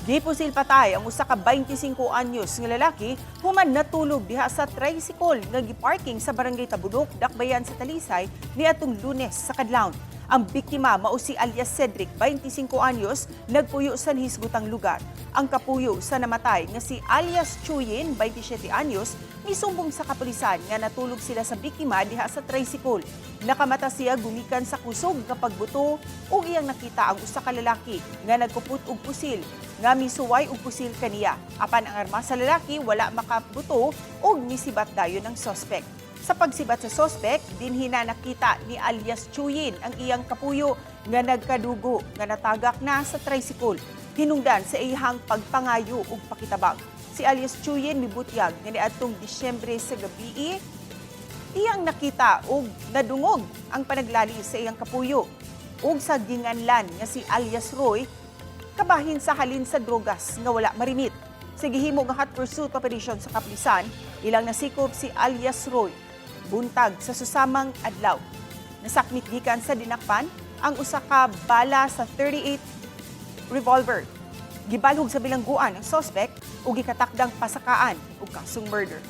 Gipusil patay ang usa ka 25 anyos nga lalaki human natulog diha sa tricycle nga giparking sa Barangay Tabunok, Dakbayan sa Talisay niadtong Lunes sa kadlawon. Ang biktima mao si alias Cedric, 25 anyos, nagpuyo sa nahisgutang lugar. Ang kapuyo sa namatay nga si alias Chuyin, 27 anyos, misumbong sa kapulisan nga natulog sila sa biktima diha sa tricycle. Nakamata siya gumikan sa kusog nga pagbuto ug iyang nakita ang usa ka lalaki nga nagkupot og pusil nga misuway og pusil kaniya. Apan ang armas sa lalaki wala makabuto ug misibat dayon ang sospek. Sa pagsibat sa sospek, dinhi na nakita ni alias Chuyin ang iyang kapuyo nga nagkadugo nga natagak na sa tricycle. Hinungdan sa iyang pagpangayo ug pakitabang. Si alias Chuyin mibutyag nga niadtong Disyembre sa gabi iyang nakita og nadungog ang panaglali sa iyang kapuyo ug sa ginganlan nga si alias Roy kabahin sa halin sa drogas nga wala marimit. Sa gihimo nga hot pursuit operation sa kapulisan, ilang nasikop si alias Roy buntag sa susamang adlaw. Nasakmit gikan sa dinakpan ang usa ka bala sa 38 revolver. Gibalhog sa bilangguan ang sospek ug gikatakdang pasakaan og kasong murder.